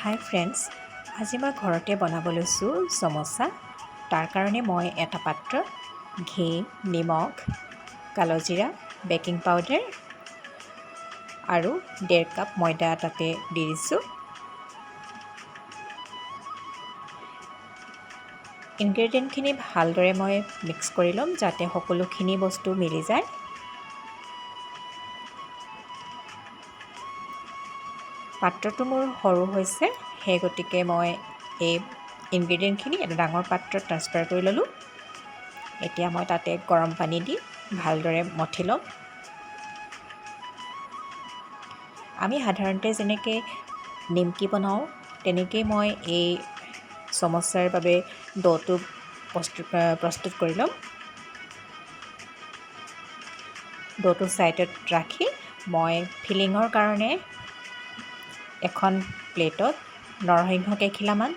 হাই friends, আজি মই ঘৰতে বনাব লৈছোঁ সমোচা। তাৰ কাৰণে মই এটা পাত্ৰত ঘি, নিমখ, কালোজিৰা, বেকিং পাউডাৰ আৰু 1.5 কাপ ময়দা তাতে দি দিছোঁ। ইনগ্ৰেডিয়েণ্টখিনি ভালদৰে মই মিক্স কৰি ল'ম যাতে সকলোখিনি বস্তু মিলি যায়। পাত্ৰটো মোৰ সৰু হৈছে, সেই গতিকে মই এই ইনগ্ৰেডিয়েণ্টখিনি এটা ডাঙৰ পাত্ৰত ট্ৰান্সফাৰ কৰি ল'লোঁ। এতিয়া মই তাতে গৰম পানী দি ভালদৰে মঠি ল'ম। আমি সাধাৰণতে যেনেকৈ নিমকি বনাওঁ তেনেকেই মই এই সমোচাৰ বাবে ড'টো প্ৰস্তুত কৰি ল'ম। ড'টো ছাইডত ৰাখি মই ফিলিঙৰ কাৰণে এখন প্লেটত নৰসিংহ কেইখিলামান,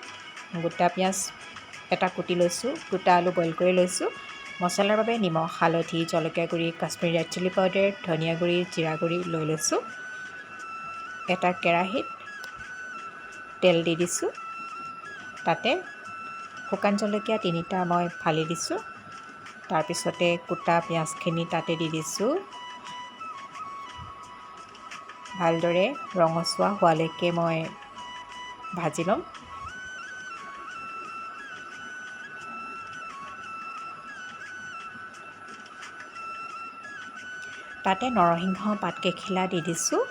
গোটা পিঁয়াজ এটা কুটি লৈছোঁ, গোটা আলু বইল কৰি লৈছোঁ। মছলাৰ বাবে নিমখ, হালধি, জলকীয়া গুড়ি, কাশ্মীৰী ৰেড চিলি পাউডাৰ, ধনিয়া গুড়ি, জিৰা গুড়ি লৈ লৈছোঁ। এটা কেৰাহীত তেল দি দিছোঁ। তাতে শুকান জলকীয়া 3টা মই ফালি দিছোঁ। তাৰপিছতে কুটা পিঁয়াজখিনি তাতে দি দিছোঁ। ভালদৰে ৰঙচুৱা হোৱালৈকে মই ভাজি ল'ম। তাতে নৰসিংহ পাত কেইখিলা দি দিছোঁ।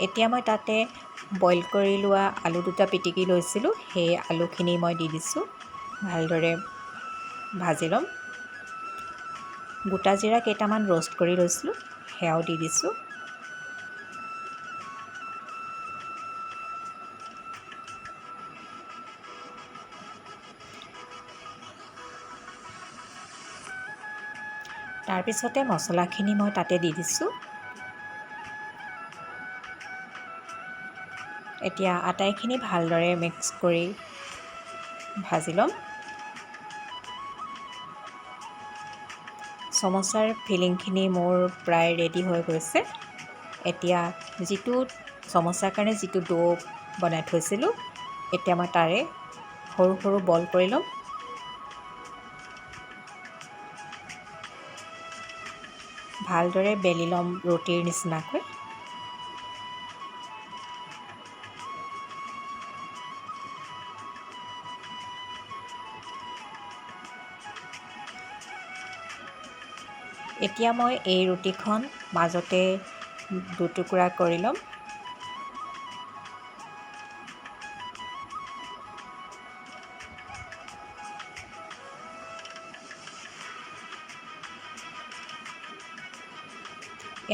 এতিয়া মই তাতে বইল কৰি লোৱা আলু 2টা পিটিকি লৈছিলোঁ, সেই আলুখিনি মই দি দিছোঁ। ভালদৰে ভাজি ল'ম। গোটা জিৰা কেইটামান ৰ'ষ্ট কৰি লৈছিলোঁ, সেয়াও দি দিছোঁ। তাৰপিছতে মছলাখিনি মই তাতে দি দিছোঁ। এতিয়া আটাইখিনি ভালদৰে মিক্স কৰি ভাজি ল'ম। সমোচাৰ ফিলিংখিনি মোৰ প্ৰায় ৰেডি হৈ গৈছে। এতিয়া যিটো সমোচাৰ কাৰণে যিটো ডো বনাই থৈছিলোঁ, এতিয়া মই তাৰে সৰু সৰু বল কৰি ল'ম। ভালদৰে বেলি ল'ম ৰুটিৰ নিচিনাকৈ। এতিয়া মই এই ৰুটিখন মাজতে দুটুকুৰা কৰি ল'ম।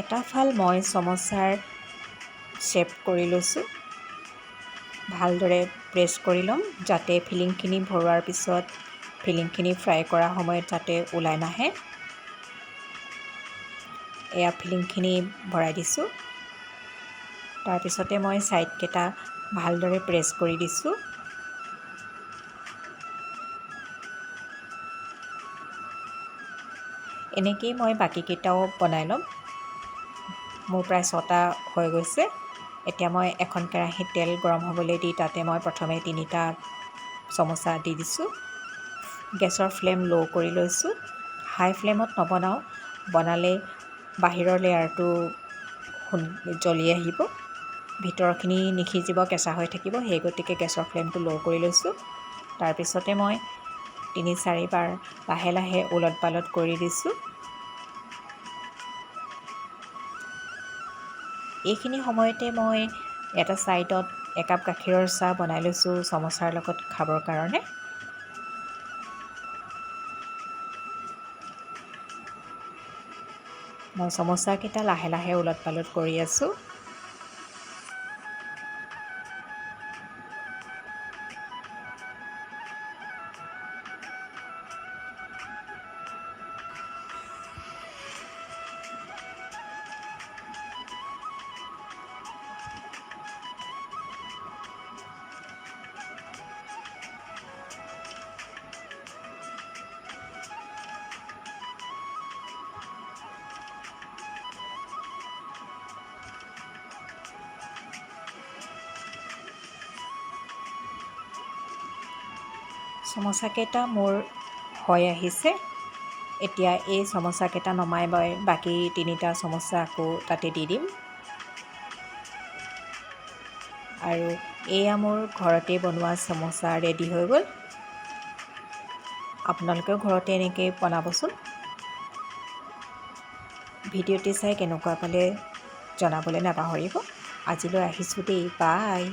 এটা ফাল মই সমোচাৰ শ্বেপ কৰি লৈছোঁ। ভালদৰে প্ৰেছ কৰি ল'ম যাতে ফিলিংখিনি ভৰোৱাৰ পিছত ফিলিংখিনি ফ্ৰাই কৰাৰ সময়ত যাতে ওলাই নাহে। এয়া ফিলিংখিনি ভৰাই দিছোঁ। তাৰপিছতে মই ছাইডকেইটা ভালদৰে প্ৰেছ কৰি দিছোঁ। এনেকেই মই বাকীকেইটাও বনাই ল'ম। মোৰ প্ৰায় 6টা হৈ গৈছে। এতিয়া মই এখন কেৰাহীত তেল গৰম হ'বলৈ দি তাতে মই প্ৰথমে 3টা সমোচা দি দিছোঁ। গেছৰ ফ্লেম ল' কৰি লৈছোঁ। হাই ফ্লেমত নবনাওঁ, বনালে বাহিৰৰ লেয়াৰটো জ্বলি আহিব, ভিতৰখিনি নিসিজিব, কেঁচা হৈ থাকিব। সেই গতিকে গেছৰ ফ্লেমটো ল' কৰি লৈছোঁ। তাৰপিছতে মই 3-4বাৰ লাহে লাহে ওলট পালট কৰি দিছোঁ। এইখিনি সময়তে মই এটা ছাইডত একাপ গাখীৰৰ চাহ বনাই লৈছোঁ সমোচাৰ লগত খাবৰ কাৰণে। মই সমোচাকেইটা লাহে লাহে ওলট পালট কৰি আছোঁ। চমোচাকেইটা মোৰ হৈ আহিছে। এতিয়া এই চমোচাকেইটা নমাই মই বাকী 3টা চমোচা আকৌ তাতে দি দিম। আৰু এয়া মোৰ ঘৰতে বনোৱা চমোচা ৰেডি হৈ গ'ল। আপোনালোকেও ঘৰতে এনেকৈ বনাবচোন। ভিডিঅ'টি চাই কেনেকুৱা পালে জনাবলৈ নাপাহৰিব। আজিলৈ আহিছোঁ দেই, বাই।